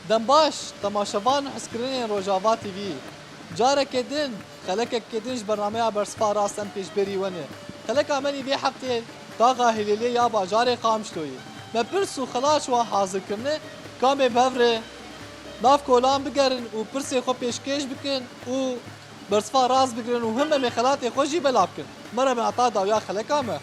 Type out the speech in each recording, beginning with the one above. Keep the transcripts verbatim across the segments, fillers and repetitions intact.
Dem baş, temaşevan û hizkirinên Rojava T V. Careke din, xelekeke din ji bernameya Bersiva Rast em pêşberî we ne. Xeleka me nî vê heftê taxa Hilêlê ya bajarê Qamişloyê. Me pirs û xelat ji wan hazir kirine, ka em ê bi hev re nav kolan bigerin û pirsê xwe pêşkêş bikin û Bersiva rast bigirin û him em ê xelatê xwe jî belav bikin. Mere bin heta dawiya xeleka me.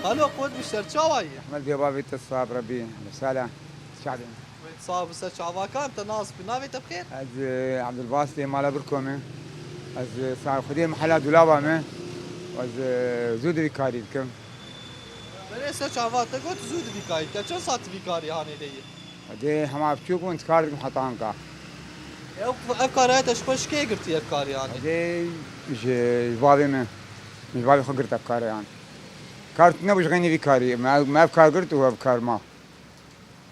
Xalo, qut bi ser çawa yî? Ehmed Bey, bavê te sahib Rebî, mesele. Çavên. Wê sax bi ser çava, ka em te nas bi. Navê te bi xêr? Ez, e, Abdulbasitê mala Birko me. Ez, e, sahib xwedê mehela Dulaba me. Ez, e, zû di vî karî dikim. Berê ser çava te got zû di vî karî dike. Çend saet di vî karî hanê de yî? Xwedê hema biçûk bûn, di kar dikim heta anka. Ew, ev kara te ji xwe ji kê girtî ev karî hanê? Xwedê ji, ji bavê me. Ji bavê xwe girt ev karê hanê. Kar tune bû ji xeynî vî karî. Me, me ev kar girt û ev kar ma.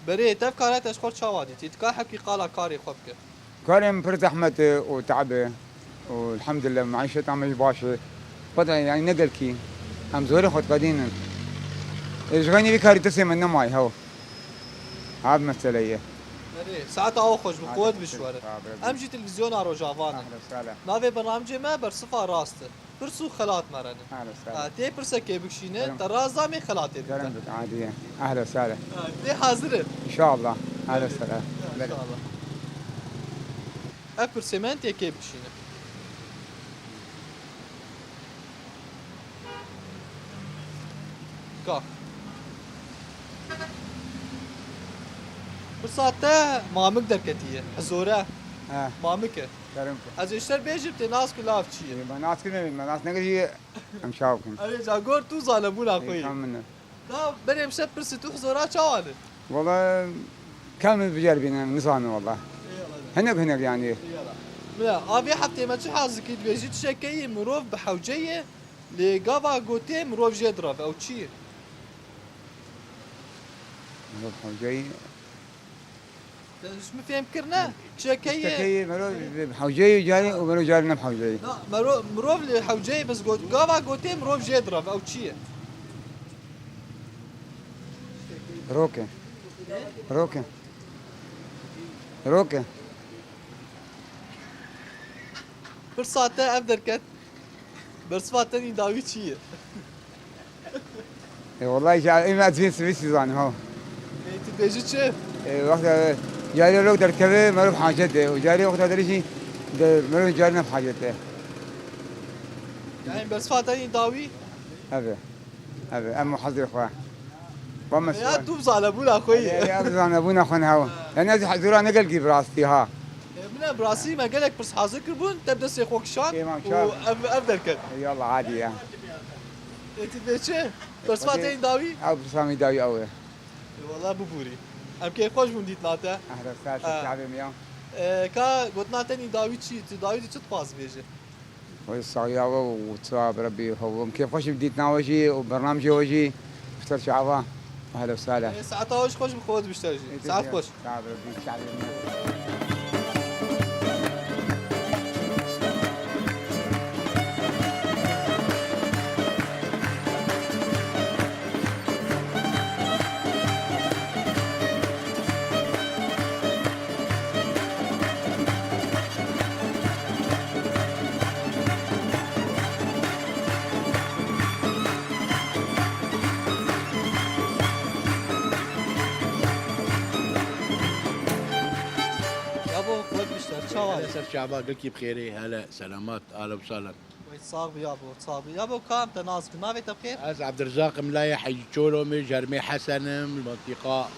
Berê, tev kara te ji xwe çawa dîtî? Dika hewkî qala karê xwe bike. Karê min pir zehmet e û te'b e û elhamdülillah meîşeta me jî baş e. Xwe de, yanî ne gelkî. Em zorê xwe diqedînin. Ê, ji xeynî vî karî destê min nemaye, hew. Ha, bi mesele ye. Berê, saeta awa xweş bi, qwet bi ji we re. Sağ ol, Rebî. Em jî televîzyona Rojava ne. Ehlen sahlen. Navê bernamecê me Bersiva Rast e. Pirs û xelat me re ne. Ehlen sahlen. Ha, tê pirsekê bikişîne, kerem, te rast da em ê xelatê bide. Kerem bik, adî ye. Ehlen sahlen. Ha, tê hazir e. Înşallah. Ehlen sahlen. Ha, înşallah. Ev pirsê me tê kê bikişîne. Ka. Pirsa te mamik derketiye. Hizore. He. Mamik e. Kerem ku. Ez ê ji te bêjim, tê nas ku lav çi ye. Ê, me nas kirine, me nas nekiriye. Em çawa bikin? Erê, ca gor tu zanebûna xwe yî. Ê, kam min e. Da berê em şev pirsî tu hizora çawa ne? Wala, kam min biceribîne, nizane wala. Eyvallah. Hinek hinek yani. Eyvallah. Bila, a vê heftê me çi hazir kî, dibêjî tişekê yî mirov bi hewce ye, lê gava gotê mirov jê direve, ew çi ye? Mirov hewce ye. Te ji min fêm kirine? Çekeyê. Çekeyê mero hewceyê carê û mero carê ne hewceyê. Na, mero, mirov li hewceyê biz got, gava gotê mirov jê direve, ew çi ye? Roke. Roke. Roke. Pirsa te ev derket. Bersiva te nî dawî çi ye? E, wallahî, ja, em ez vê sivîsî zanim, ha. E, tu dibêjî çi? E, wexta carê rok derkeve, merov hacet e. Û carê wexta derê jî de, merov carê ne hacet e. Yani bersiva te nî dawî? Eve. Eve, em muhazir xwe. Bame ya sual. Tu zanebûna xwe yî. Ya, ya, zanebûna xwe ne, ha. Yani ez hezûra ne gelkî bi rastî, ha. E, min e, bi rastî me gelek pirs hazir kiribûn, te bi destê xwe kişand û ev, ev derket. Ê, yallah, adî ye. Ê, tu dê çi? Bersiva te yî dawî? Ew pirsa min dawî ew e. Ê, wela bibûrî. Em kêfxweş bûn dîtina te. Ehlen sahlen, çavê min ya. E, ka gotina te nî dawî çi? Tu dawî tu çi dixwazî bêjî? Wê saxiya we û çawa bi Rebî hew. Em kêfxweş in bi dîtina we jî û bernamecê we jî. Bi ser çava. Ehlen sahlen. Ê, saeta we ji xweş bi xwe dibişte jî. Ê, saet xweş. Sağ ol, Rebî çavê min. Yabo, xwe bişter, çawa yî? Hele ser çava, gelkî bi xêrê, hele, selamat, ahlen û sahlen. Wê sax bî yabo, sax bî. Yabo, ka em te nas bikin, navê te bi xêr? Ez Ebdirizaq im, layê Hecî Çolo me, ji hermê Hesen im, li mintîqa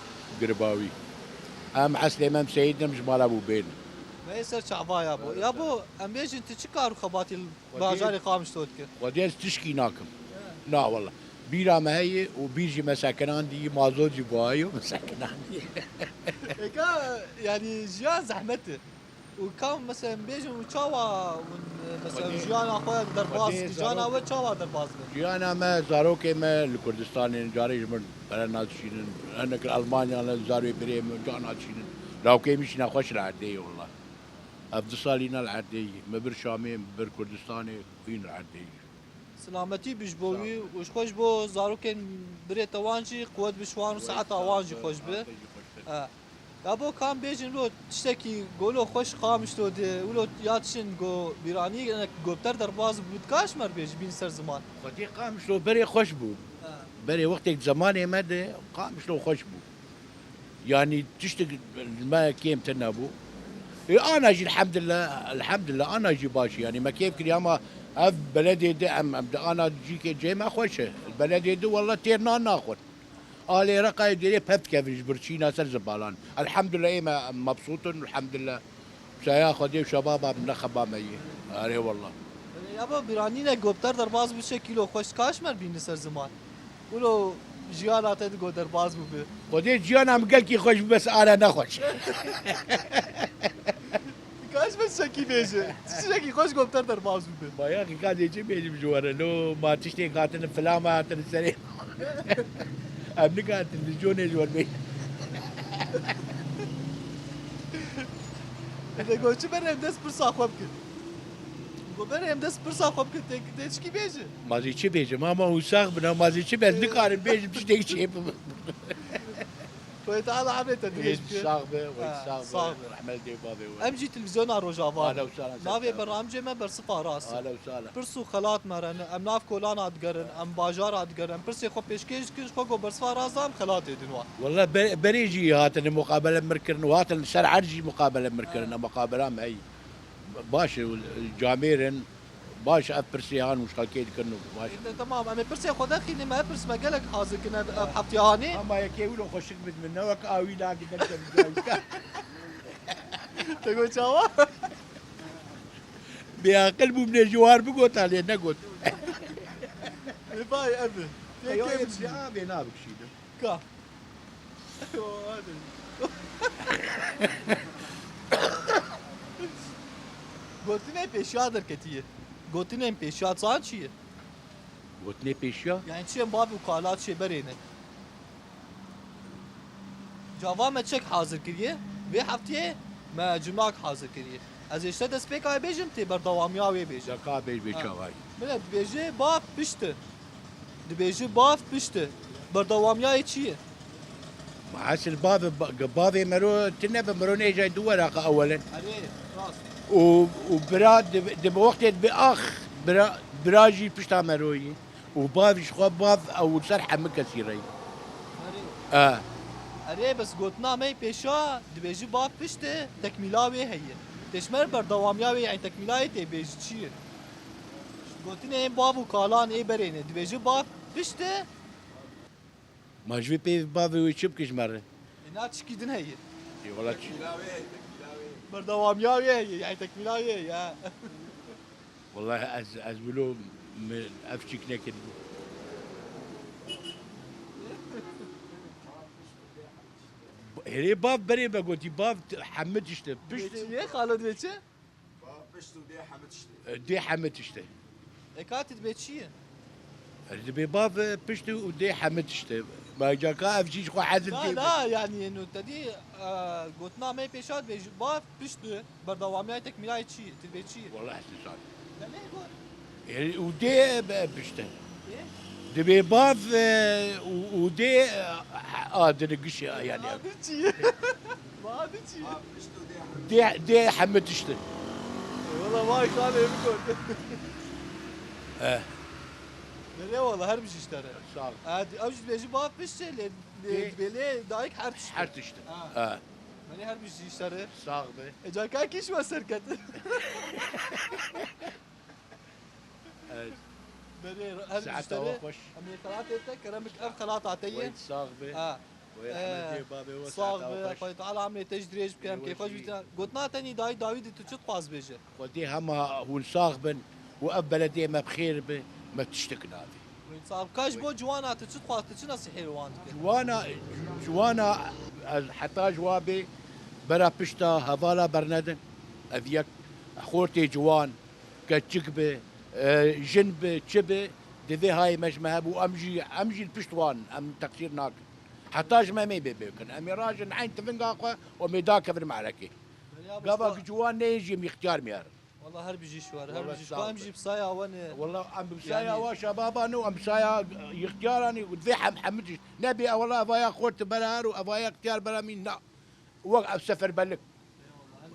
Girbawî. Em eslê me em Seyîd in, em ji mala Bûbê ne. Me yê ser çava yabo. Yabo, em bêjin tu çi kar û xebatî li bajarê Qamişlo dikir? Xwedê ez tişkî nakim. Na wele. Bîra me heye û bîr jî me sekinandî, mazot jî buhayî û me sekinandî. Eka, yanî jiyan zehmet e. Û kam mesela em bêjin û çawa hûn, e, mesela jiyana xwe derbas, jiyana we çawa derbas bû? Jiyana me, zarokê me li Kurdistanê ne, carê ji min bere nadişînin. Hinek li Elmanya ne, zarê birê min ca nadişînin. Lawkê min jî nexweş li erdê ye wela. Ev du salî ne li erdê ye. Me bir Şamê, bir Kurdistanê, hîn li erdê ye. Silametî bi ji bo wî û ji xwe ji bo zarokên birê te wan jî quwet bi ji wan û saeta wan jî xweş bi. E. Ya bo kam bêjin wilo tiştekî golo xweş Qamişlo de, wilo ya tişin go bîranî, ne, go bi te re derbas bû, dikar ji me re bêjî bîn ser ziman. Xwedê Qamişlo berê xweş bû. Ha. Berê wextêk zemanê me de Qamişlo xweş bû. Yanî tiştek li me kêm tune bû. Ê, ana jî elhamdulillah, elhamdulillah, ana jî baş e. Yanî me kêf kiriye ama ev beledê de em, em de ana cîkê cê me xweş e. Beledê de wele têr nan naxwin. Alê Reqayê dêrê pev dikevin ji birçîna ser zibalan. Elhamdulillah ê me mebsût in, elhamdulillah. Saya Xwedê û şebaba min ne xeba me yê. Erê wele. Ya bo bîranîne go bi te re derbas bû, şekîlo xweş dikar ji me re bînî ser ziman. Wilo jiyana te di go derbas bû bi. Xwedê jiyana min gelkî xweş bû, bes ana ne xweş. Dikar ji me tiştekî bêje. Tiştekî xweş go bi te re derbas bû bi. Bayaxî ka dê çi bêjim ji we re? Lo ma tiştê hatine, filan me hatine serê. Em nika televîzyonê ji we re bêjin. Ede go çi berê em dest pirsa xwe bikin. Go berê em dest pirsa xwe bikin, tê, tê çikî bêjin. Ma zî çi bêjim? Ama hûn sax bin, ma zî çi bes nikarim bêjim, tiştek çê bibim. Xwedê Teala emrê te dirêj bike. Sax be, wek sax be. Rehmet dê bavê we. Em jî televîzyona Rojava. Ahla û sahla. Navê berhamcê me Bersifa Rast. Ahla û sahla. Pirs û xelat me re ne. Em nav kolana digerin, em bajara digerin. Em pirsê xwe pêşkêş dikin, ji xwe go Bersifa Rast da em xelatê din wa. Wele be-, berê jî hatine muqabele mir kirin û hatin li ser erd jî muqabele mir kirin. Em muqabela me heyî. Baş e, camêr in. Baş ev pirsê han û ji xelkê dikin û baş. Ê, te-, temam, em ê pirsê xwe derxînin, me pirs me gelek hazir kirine ev, ev heftiya hanê. Ama yekê wilo xweşik bid min, ne wek awî la gider. Te got çawa? Bêaqil bûm, nê ji war bigota lê negot. Ê, vay, ev e. Tê kêm çi? Bê nabikşînim. Ka. Gotinên pêşiya derketiye. Gotinên pêşiya çan çi ye? Gotinê pêşiya? Yani çi ye, bav û kala çi ye, berê ne. Cava me çek hazir kiriye. Vê heftiyê me cumnak hazir kiriye. Ez ê ji te destpêka bêjim, tê berdewamiya wê bêjim. Deka bêj bê çavayî. Mine dibêje bav pişt e. Dibêje bav pişt e. Berdewamiya wê çi ye? Ma esil bav, ba-, bavê mero tine be, mero nêjay du weraqa ewelen. Erê, rast. Û, û bira dibe, dibe wextê dibe ax, bira, bira jî pişta mero yî. Û bav ji xwe bav ew li ser hemû kesî re ye. Erê. E. Erê, bes gotina me yê pêşa dibêje bav pişt e, tekmîla wê heye. Tê ji me re berdewamiya wê, yani tekmîla wê tê bêje çi ye? Gotinê ên bav û kalan ê berê ne. Dibêje bav pişt e. Ma ji vê pê bavê wê çi bike ji me re? Ê, na çikî din heye. Ê, wela çi? Tekmîla wê heye, tekmîla wê. Berdewamiya wê heye, yani tekmîla wê heye, ha. Wallahî ez, ez wilo min ev çîk nekiribû. Hêrê bav berê me gotî, bav t-, hemû tişt e. Pişt e. Dibê çi ye, xalo, dibê çi? Bav pişt û dê hemû tişt e. E, dê hemû tişt e. E, ka tu dibê çi ye? E, dibê bav, e, pişt û dê hemû tişt e. Ma caka ev jî ji xwe hezin tê. Na, na, yani, no, te dî, e, gotina me pêşa dibê ji bav pişt e. Berdewamiya tekmîlayê çi ye? Tu dibê çi ye? Wala ez nizam. Demê got. E, û dê be pişt e. Dê? Dibê bav, e, û, û dê, e, a, dini giş e, yani. Bav çi ye? Bav çi ye? Dê, dê hemû tişt e. E, wala vay xalê min got. Eh. Dere wala her bir şey işte. Sağ ol. E, di-, ew jî dibêjî bav pişt e, lê, lê dê. Dibê lê dayik her tişt e. Her tişt e. Ha. Ha. Belê her bir şey işte. Sağ be. E, caka kîş ve serket. Evet. Berê, her Saet hava hoş. Em ê xelatê te, kerem bik, ev xelata te ye. Wayt sağ be. Ha. Wê rehmetê babê we sax saeta be, xweş. Xwedê Teala emrê te jî dirêj bike, em kêfxweş bîtin. Gotina te nî dayî dawî dî tu çi dixwaz bêje? Xwedê hema hûn sax bin û ev belediyê me bi xêr be, me tiştek navê. Wê sax bika ji bo ciwana tu çi dixwaz, tu çi nesîhê li wan dike? Ciwana, ciwana ez heta ji wa bê bera pişta hevala bernedin. Ev yek xortê ciwan, keçik be, e, jin be, çi be, divê hayê me ji me hebû, em jî, em jî li pişt wan, em teqsîr nakin. Heta ji me mê bê bikin. Em ê rajin eyn tivinga xwe û em ê dakevin merekê. Gava ki ciwan neyê jî em îxtiyar miyar. Wala her bijî şwer, her bijî şwer. Em jî bi saya we ne. Wala em bi saya wa şebaba ne û em bi saya îxtiyaran ê û divê hem hemid jî. Nebê e wala evaya xort bera her û evaya îxtiyar bera mîn na. Wek ev seferberlik.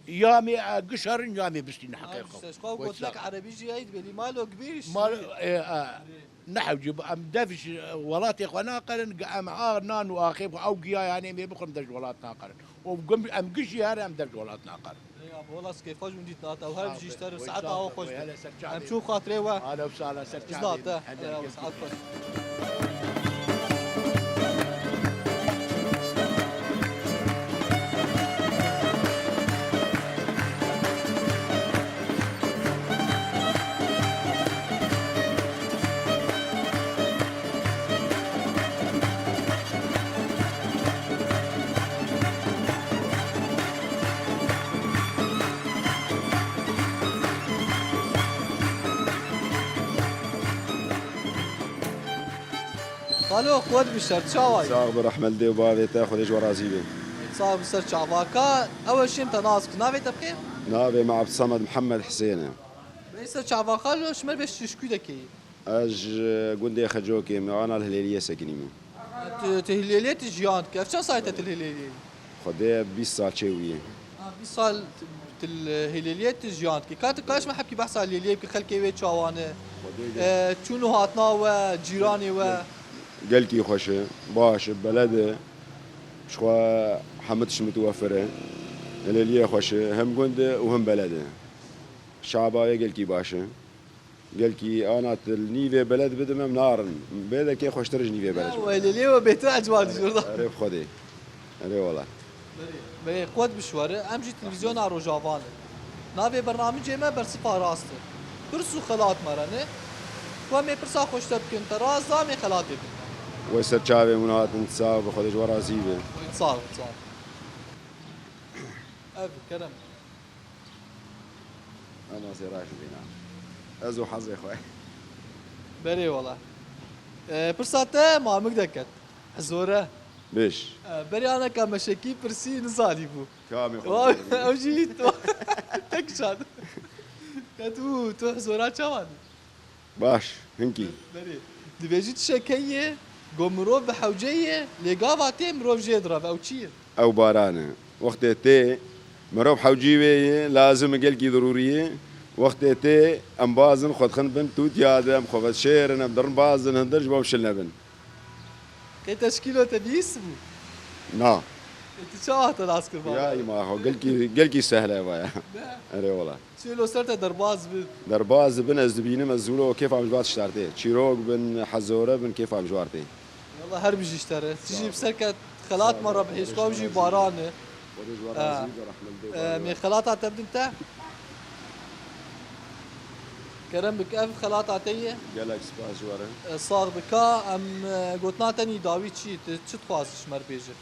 Ya mê, e, gişerin ya mê bistîn heqê xwe. Ew gotinek erebî jî heye, belî malo gibîş. Mal, e, e, ne hewcî, em dev ji welatê xwe naqerin, em a nan û axê xwe ew giya yanê mê bixwin dev ji welat naqerin. Û gim-, em giş jî here em dev ji welat naqerin. Ey abi, wala kêfa ji min dît nata. Ew her bijî ji te re saeta awa xweş be. Em çûn xatirê we. Hala sala ser çavê. Izlate. Saet xweş. Xalo, xwet bi ser çawa ye? Sax bi, rehmet dê û bavê te, Xwedê ji we razî be. Sax bi ser çavaka, ew e şêm te nas kir. Navê te bi xêr? Navê me Ebdulsamed Mihemed Hisên e. Bê ser çavaka lo, ji me bê ji kû dekê yî? Ez ji gundê Xecokê me, ana li Hilêliyê sekinîme. Tu, tu Hilêliyê tu jiyan dike. Ev çend salê te tu li Hilêliyê yî? Xwedê bîst sal çêwî ye. Ha, bîst sal tu, tu li Hilêliyê tu jiyan dike. Ka tu kaş me hepkî behsa Hilêliyê bike, xelkê wê çawan e? Xwedê E, çûn û hatina we, cîranê we? Gelkî xweş e, baş e, beled e. Ji xwe hemû tişt mitwefir e. Hilêliyê xweş e, hem gund e û hem beled e. Şaba ye gelkî baş e. Gelkî ana tu li nîvê beled bidin em narin. Bê de kê xweştir ji nîvê beled. Ya, welê lê we bêtir ecwa dijur da. Erê bi Xwedê. Erê wala. Belê, belê, qwet bişwere. Em jî televîzyona Rojava ne. Navê bernamicê me Bersiva Rast e. Pirs û xelat me re ne. Ku em ê pirsa xweşte bikin, te rast da, em ê xelatê bikin. Wê ser çavê min hatin, sax bi, Xwedê ji we razî be. Sax ol, sax ol. Ev, kerem. Em ez ê raşibîna. Ez û hezê xwe. Berê wala. E, pirsa te mamik deket. Hizore. Bêj. E, berê aneka meşekî pirsî nizanî bû. Kamê xwe. Wa, ew jî to. Tek şad. Ya tu, tu hizora çawa dî? Baş, hinkî. Berê. Dibêjî tişek heye, go mirov bi hewce ye, lê gava tê mirov jê direve. Ew çi ye? Ew baran e. Wextê tê, mirov hewcî wê ye, lazim e gelkî dirûrî ye. Wextê tê, em bazin xwe dixin bin tûtiya de, em xwe veşêrin, em dirin bazin hindir ji bo em şil nebin. Qê teşkîlo te bîst bû? Na. E, tu çawa te nas kir vana? Ya îma xwe, gelkî, gelkî sehle vaya. Ne? Erê wala. Çilo ser te derbaz bin. Derbaz dibin, ez dibînim, ez zûlo kêfa min ji van tiştar tê. Çîrok bin, hezore bin, kêfa min ji wan tê. Yallah her bijî ji te re. Tijî bi ser ke xelat me re bihêj, ew jî baran e. Xwedê ji we razî be, rehmet dê. Em ê xelata te bidin te. Kerem bik, ev xelata te ye. Gelek spas ji we re. E, sax bika, em, e, gotina te nî dawî çi? Tu çi dixwazî ji me re bêje?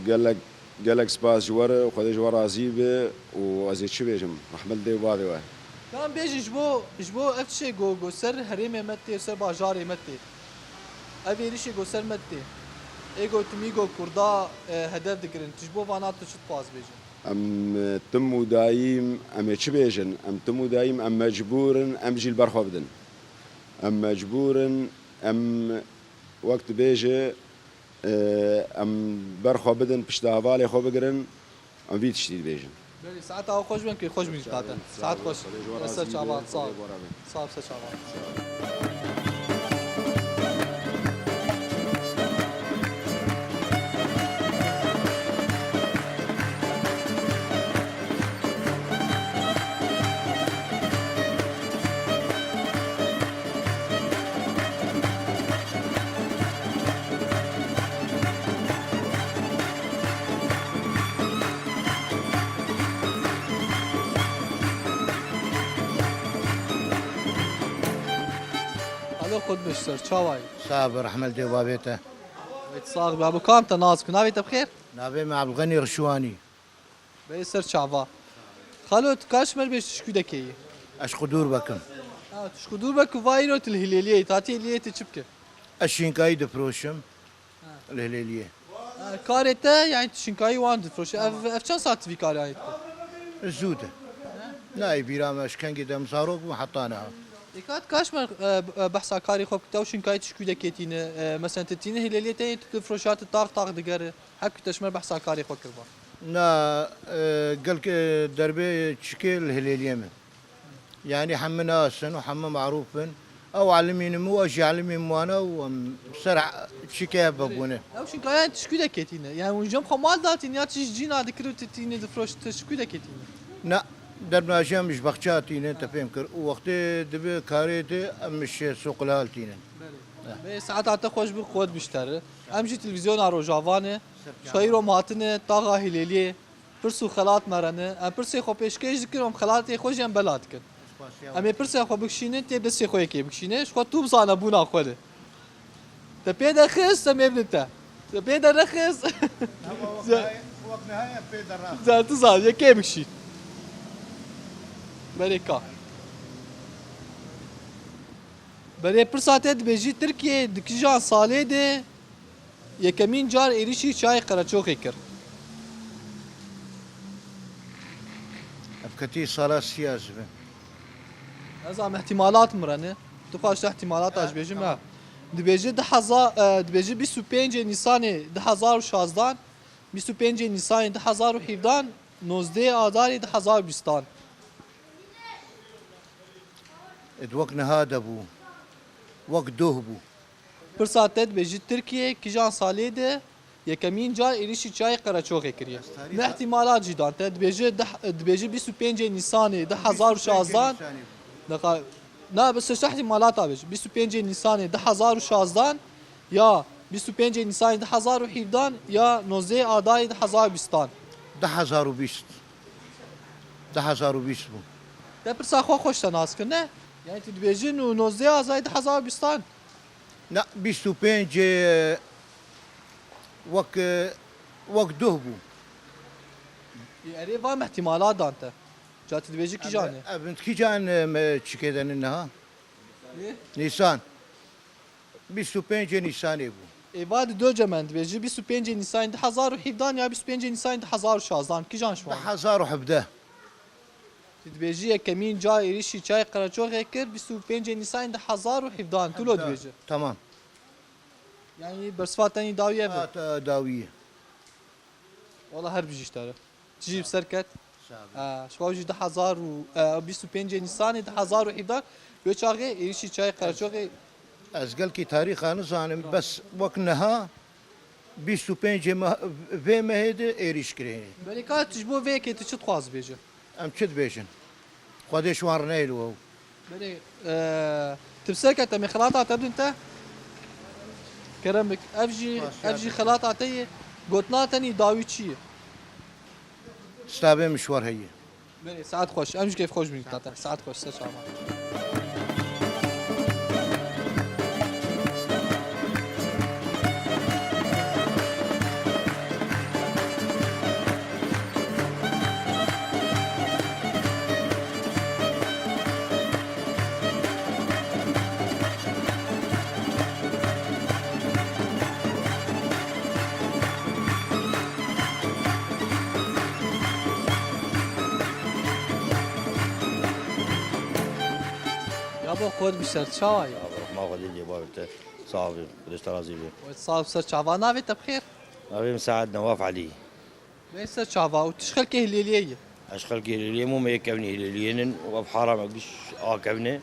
Gelek, gelek spas ji we re, Xwedê ji we razî be û ez ê çi bêjim? Rehmet dê û bavê we. Yan bêjin ji bo, ji bo ev tişê go, go ser herêmê me tê, ser bajarê me tê. Ev êrişê go ser me tê. Ê go timî go Kurda, e, hedef digirin. Tu ji bo vana tu çi dixwaz bêjin? Em, e, tim û dayîm, em ê çi bêjin? Em tim û dayîm, em mecbûr in, em jî li ber xwe bidin. Em mecbûr in, em wek dibêje, e, em ber xwe bidin, pişta hevalê xwe bigirin, em vî tiştî dibêjin. Belê, saeta xwe xweş bin, kê xweş bin kate. Saet xweş. Ser çavan, sağ ol. Sağ ol, ser çavan. Xwe biştir, çawa yî? Sax be, rehmet dê babê te. Wê sax be, bi kam te nas ku navê te bi xêr? Navê me Ebdulxenî Rişwanî. Bê ser çava. Xalo, tu kaş mer bêj tu ji ku dekê yî? Ez ji Qudûr bekim. Ha, tu ji Qudûr bekim, va îro tu li Hilêliyê yî, tu hatî Hilêliyê tu çi bikî? Ez şinkayî difiroşim. Ha. Li Hilêliyê. Ha, karê te, yani tu şinkayî wan difiroşî. Ev, ev çend saet tu vî karê anî dikî? Zû de. Ne, ê bîra me, ji kengê de em zarok bûn heta niha. Ê ka tu kaş mer, e, e, behsa karê xwe bikî, te û şinkayî tu ji ku dekê tîne, e, mesela tu tîne Hilêliyê te yê tu difiroşa tu tax tax digere. Hek te ji me behsa karê xwe kiriba. Na, e, gelek, e, derbê çikê li Hilêliyê min. Yani hemî nas in û hemî marûf in. Ew elimî min û ez jî elimî min wana û em ser çikê hev bibûne. Ew şinkayan tu ji ku dekê tîne? Yani hûn jem xwe mal datîn ya tu ji cîna dikir û tu tîne difiroş, tu ji ku dekê tîne? Na, derbnajiya min ji bexça tîne, te fêm kir. Û wextê dibe karê de em ji Soqilal tînin. Belê. Bê saeta te xweş bi, quwet biştere. Em jî televîzyona Rojavane, ji xwe îro em hatine taxa Hilêliyê, pirs û xelat me re ne. Em pirsê xwe pêşkêş dikin, em xelatê xwe jî em bela dikin. Em ê pirsê xwe bikişînin, tê destê xwe yekê bikişîne, ji xwe tu bizane bûna xwe de. Te pê de xist, em ê bidin te. Te pê de nexist. Ama wek niha-, wek niha em pê de raxist. Za-, tu zan, yekê bikişîn. Berê ka. Berê pirsa te dibêjî Tirkiye di kijan salê de yekemîn car êrişî Çiyayê Qereçoxê kir? Ev ketî sala siyas be. Ez am ihtimalat min re ne. Tu xwe ji te ihtimalata ji bêjim, ha. Dibêje du hezar, e, dibêje bîst û pêncê Nîsanê du hezar û şazdan, bîst û pêncê Nîsanê du hezar û hevdan, nozdehê Adarê du hezar û bîstan. Ed wek niha de bû. Wek doh bû. Pirsa te dibêjî Tirkiye kijan salê de yekemîn car êrişî Çiyayê Qereçoxê kiriye? Ne ihtimalat jî dan te. Dibêje deh, dibêje bîst û pêncê Nîsanê du hezar û şazdan. Niha, na, bi sê ihtimalata bêje. Bîst û pêncê Nîsanê du hezar û şazdan ya bîst û pêncê Nîsanê du hezar û hevdan ya nozdehê Adarê du hezar û bîstan. Du hezar û bîst. Du hezar û bîst bû. Te pirsa xwe xweş te nas kir, ne? Yani tu dibêjin û nozdehê Azarê du hezar û bîstan. Na, bîst û pêncê, e, wek, e, wek doh bû. Ê, erê, va me ihtimalat dan te. Ca tu dibêjî kîjan e? Ev, ev kîjan, e, me çikê de ne niha? Ê? Nîsan. Bîst û pêncê Nîsanê bû. Ê, va di do cemen dibêjî bîst û pêncê Nîsanê du hezar û hevdan ya bîst û pêncê Nîsanê du hezar û şazdan. Kîjan ji wan? Du hezar û hevdeh. Tu dibêjî yekemîn car êrişî Çiyayê Qereçoxê kir, bîst û pêncê Nîsanê du hezar û hevdan. Tu lo dibêjî. Tamam. Yani bersiva tenî dawî ev e. Ha, ta dawî ye. Wala her bijî ji te re. Tu jî bi ser ket. Sağ ol. Ha, ji xwe jî du hezar û, e, bîst û pêncê Nîsanê du hezar û hevdan. Wê çaxê êrişî Çiyayê Qereçoxê. Ez gelkî tarîxa nizanim, bes wek niha bîst û pêncê meh-, vê mehê de êrîş kirîne. Belê ka tu ji bo vê yekê tu çi dixwazî bêje? Em çi dibêjin? Xwedê ji wan re neyê li we. Belê, e, tu bi ser kete me xelata te bidin te. Kerem bik. Ev jî, ev jî xelata te ye. Gotina te nî dawî çi ye? Stabê min ji we re heye. Belê, saet xweş. Em jî kêf xweş bînin, tate. Saet xweş, ser çava. Yabo, xwe bişer, çawa ye? Rehma Xwedê lê bavê te. Sağ ol, Xwedê ji te razî be. Wê sağ ol, ser çava, navê te bi xêr? Navê min Sead Newaf Elî. Wê ser çava, û tu ji xelkê Hilêliyê yî? Ez ji xelkê Hilêliyê me, me yê kevnî Hilêliyê nin û ev haram e giş a kevne.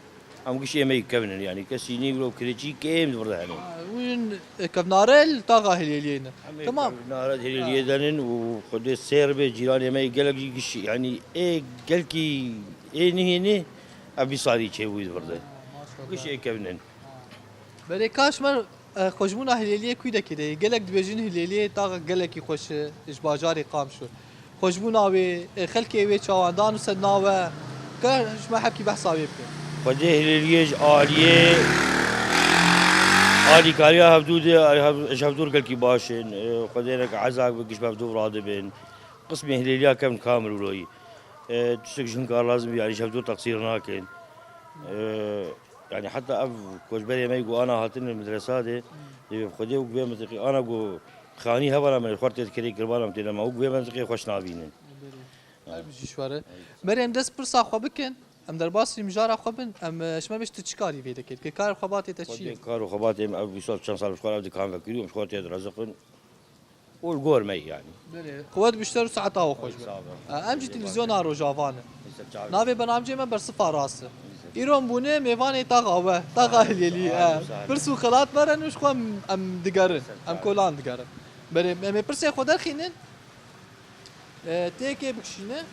Em giş ê me yê kevnin, yani kesî nî wilo kirêçî kêm di vir de hene. Ha, hûn, e, kevnare li taxa Hilêliyê ne. Em ê kevnare Hilêliyê de nin û Xwedê sêr be, cîranê me yê gelek jî giş, yani ê gelkî ê nihênê ev bî sarî çêbûyî di vir de. Ha, maşallah. Giş ê kevnin. Belê ka ji me, e, xweşbûna Hilêliyê kû dekê de ye? Gelek dibêjin Hilêliyê taxa gelekî xweş e, ji bajarê Qamişlo. Xweşbûna wê, e, xelkê wê çawandan û sedna we, ka ji me hebkî behsa wê bike? Xwedê Hilêliyê ji aliyê Alîkariya hevdû de, hev-, ji hevdû gelkî baş in. E, Xwedê neke ezak bi giş bi hevdû radibin. Qismê hilêliya kevn kamil wilo yî. E, tiştek ji hin kar lazim bî, yanî ji hevdû teqsîr nakin. E, yanî heta ev koçberê me ku ana hatin li medresa de, dê bi Xwedê û bi vê mintiqî ana ku xanî hevara me xwar tê dikerê kirbana em tê nema û bi vê mintiqê xweş nabînin. Her bijî ji we re. Merê em dest pirsa xwe bikin. Em derbasî mijara xwe bin. Em, e, ji me bêj tu çi karî vê dikê? Dikê kar û xebatê te çi ye? Xwedê kar û xebatê em ev wî sal çend sal ji xwe ev dikan vekirî û em ji xwe tê direziqin. Û li gor me yanî. Belê. Quwet bişter û saeta we xweş be. Sağ ol. E, em jî televîzyona Rojava ne. Navê bernamcê me Bersifa Rast e. Îro em bûne mêvanê taxa we, taxa Hilêlî. Sağ ol. Pirs û xelat me re nû ji xwe em, em digerin. Em kolan digerin. Belê, em ê pirsê xwe derxînin. E, tê kê bikişîne?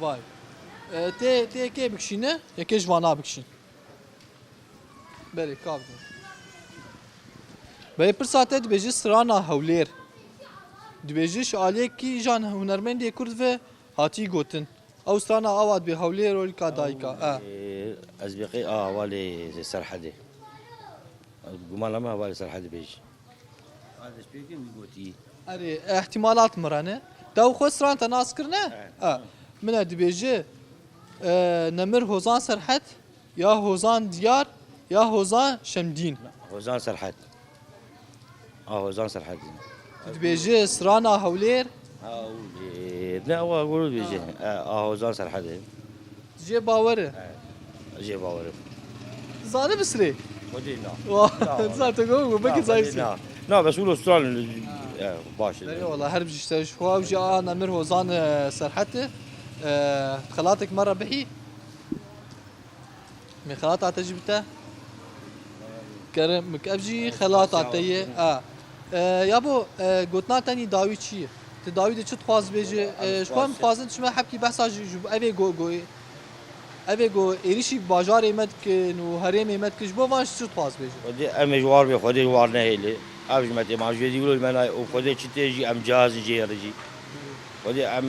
Vay. E, tê, tê kê bikişîne? Yekê ji vana bikişîn. Belê, ka bidin. Belê, pirsa te dibêje strana Hewlêr. Dibêje ji aliyê kîjan hunermendê Kurd ve hatî gotin? Ew strana awa dibê Hewlêr û lika dayika. Ew, e, ez bêqê a hevalê Serhedê. Gumana me hevalê Serhedê bêjî. Ez pêkim wî gotî. Erê, ihtimalat min re ne. Te û xwe stran te nas kirine? E. E. Min e dibêje, e, Nemir Hozan Serhed, ya Hozan Diyar, ya Hozan Şemdîn. Hozan Serhed. A Hozan Serhedî. Tu dibêjî strana Hewlêr? Hewlêr. Ne, ewa guru dibêjî. Ha. E, a Hozan Serhedî. Jê bawer e. E, jê bawer e. Zani bisrê? Xwedê na. Wa, na, na, zaten go, go, belki zayıf. Na, na, bes ulo stran, e, baş e. Eyvallah, her bir işte şu an Nemir Hozan, e, Serhedî. E, xelatek me re bihî. Min xelata te jî bite. Kerem, ev jî xelata te ye. A. E, yabo, e, gotina te nî dawî çi ye? Ti dawî de çi dixwaz bêje? E, ji xwe em dixwazin çime hebkî behsa ji, ji evê go, go, evê go êrişî bajarê me dikin û herêmê me dikin, ji bo van çi dixwaz bêje? Xwedê em ê ji war bê, Xwedê ji war nehêlê. Ev ji me tê, ma ji vê dî wilo li me nayê û Xwedê çi tê jî em cihazin jê re jî. Xwedê em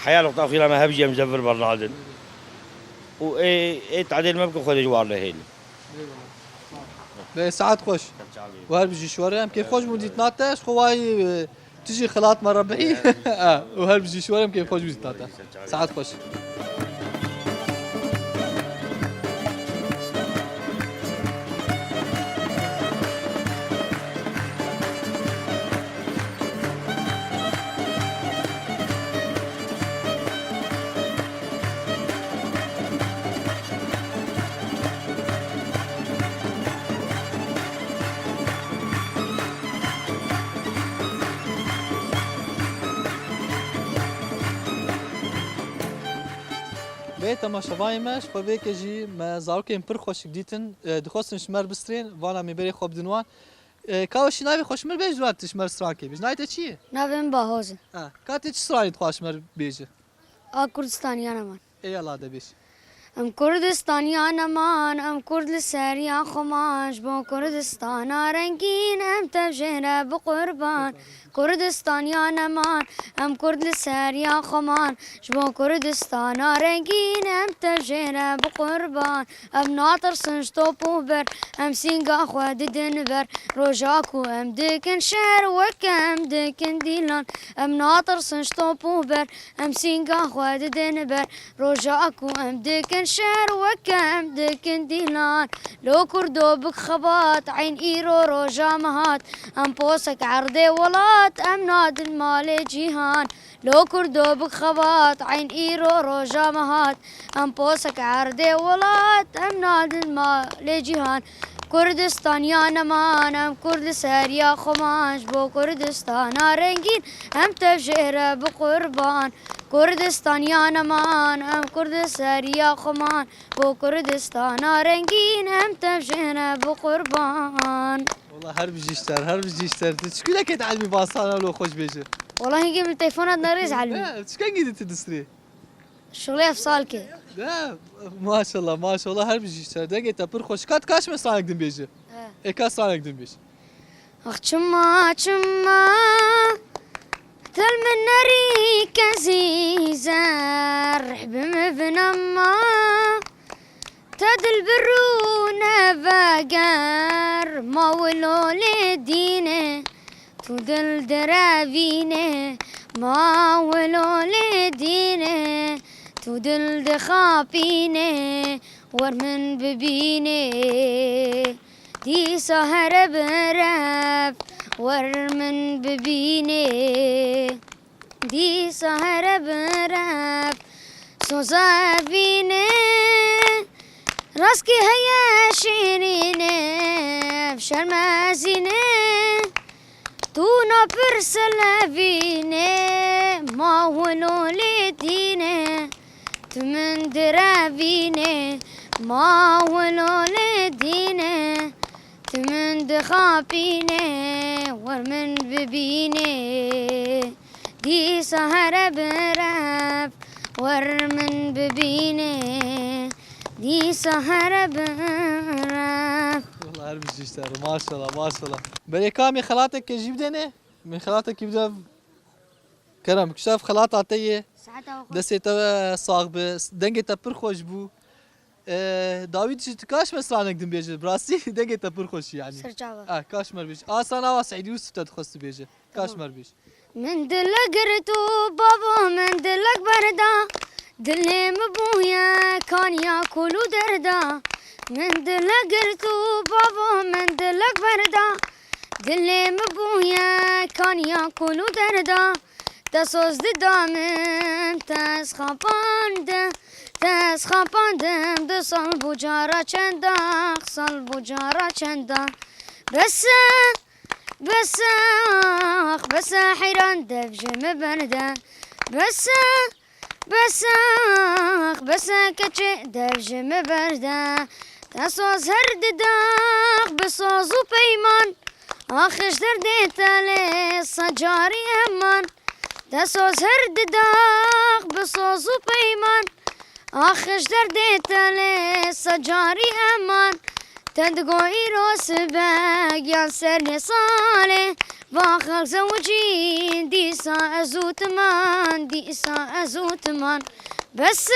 heya noqta xwîna me hev jî em ji vir bernadin. û ê, ê tadêl me bikin, Xwedê ji war nehêlin. Eyvallah. Be, saet xweş. Û her bijî şwere, em kêf xweş bûn dîtina te, ji xwe wayî, e, tu jî xelat me re bihî. E, û her bijî şwere, em kêf xweş bûn dîtina te. Saet xweş. Bê temaşevanê me, ji xwe vê ke jî me zarokên pir xweşik dîtin, e, dixwestin ji me re bistrên, vana mêberê xwe bidin wan. E, ka weşî navê xwe ji me re bêj, dûra tu ji me re strankê bêj. Navê te çi ye? Navê min Bahoz e. Ha, ka tê çi stranê dixwaz ji me re bêje? A Kurdistaniyana man. Ê yala de bêj. Em Kurdistaniyana man, em Kurd li ser ya xwe man, ji bo Kurdistana rengîn, em tev jê re bi qurban. Kurdistaniyana man, em Kurd li ser ya xwe man, ji bo Kurdistana rengîn, em tev jê re bi qurban. Em natirsin ji top û ber, em sînga xwe didin ber. Roja ku em dikin şer, weke em dikin dîlan. Em natirsin ji top û ber, em sînga xwe didin ber. Roja ku em dikin şer, weke em dikin dîlan. Lo Kurdo bik xebat, eyn îro roja me hat. Em posek erdê welat, em nadin malê cîhan. Lo Kurdo bik xebat, eyn îro roja me hat. Em posek erdê welat, em nadin malê cîhan. Kurdistan ya neman, em Kurd li ser ya xwe man, ji bo Kurdistana rengîn, em tev jê re bi qurban. Kurdistan ya neman, em Kurd li ser ya xwe man, bo Kurdistana rengîn, em tev jê re bi qurban. Wala her bijî ji te, her bijî ji te. Tu çi kulekê di elmî basana lo xweş bêje. Wala hingê min telefona nerêz elmî. Ne, çi kengî di tu distrê? Şolê ev salkê. De, maşallah, maşallah, her bijî ji te. Dengê te pir xweş. Ka tu kaş me stranek din bêje? He. Ê ka stranek din bêje. Ax çima, çima, tel min nerî kezî zer, rih bi min vin emma. Te dilbir û neveger, ma wilo lê dîne, tu dil direvîne, ma wilo lê dîne, tu dil dixapîne, wer min bibîne. Dîsa here bi rev, wer min bibîne. Dîsa here bi rev soza evîne, raskî heye şîrîne, ev şermezîne, tu napirse levîne, ma wilo lê dîne, tu min direvîne, ma wilo lê dîne. Tu min dixapîne, wer min bibîne. Dîsa here bi rev, wer min bibîne. Dîsa here bi rev. Wala her bijî ji te re. Maşallah, maşallah. Berê ka min xelatekê jî bidêne. Min xelatekî bide. Kerem, kişef xelata te ye. Saeta xwe. Destê te sax bi. Dengê te pir xweş bû. Ee, dawî dişî tu kaş me stranek din bêje. Bi rastî dengê te pir xweş yani. Serçava. Ah, kaş me bêj. A strana wa Seîdî Yusuf te dixwest tu bêje. Kaş Tamam. me bêj. Min dilek girt û bavo min dilek berda. Dilê min bûye kaniya kul û derda. Min dilek girt û bavo min dilek berda. Dilê min bûye kaniya kul û derda. Te soz dida min, te ez xapandim, te ez xapandim. Du sal bû cara çenda, sal bû cara çenda. Bes e, bes e, ax, bes e, heyran dev ji min berde. Bes e, bes e, ax, bes e, keçê dev ji min berde. Te soz her didax bi soz û peyman. Ax, ji derdê te lê sed carî heman. Te soz her didax bi soz û peyman. Ax, ji derdê te lê sed carî heman. Te digo îro sibek yan serê salê. Va xelk zewicîn, dîsa ez û timan, dîsa ez û timan. Bes e,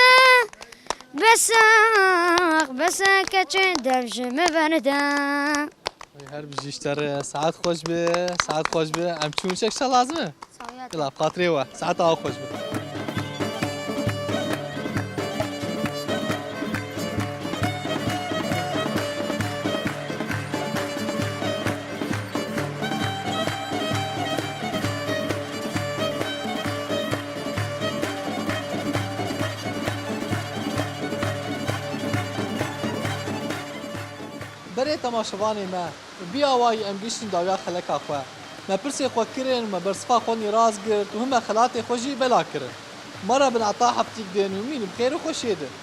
bes e, ax, bes e, keçê dev ji min berde. Ey, her bijî ji te re, saet xweş be, saet xweş be. Em çûn çek şa lazim e? Sağ ol. Bila, xatirê we, saeta we xweş be. Berê temaşevanê me, bi awayî em gihiştin dawiya xeleka xwe. Me pirsê xwe kirin, me bersiva xwe nîraz girt û hime xelatê xwe jî bela kirin. Me re bin ata heftîk dên û mîn bi xêr û xweşiyê din.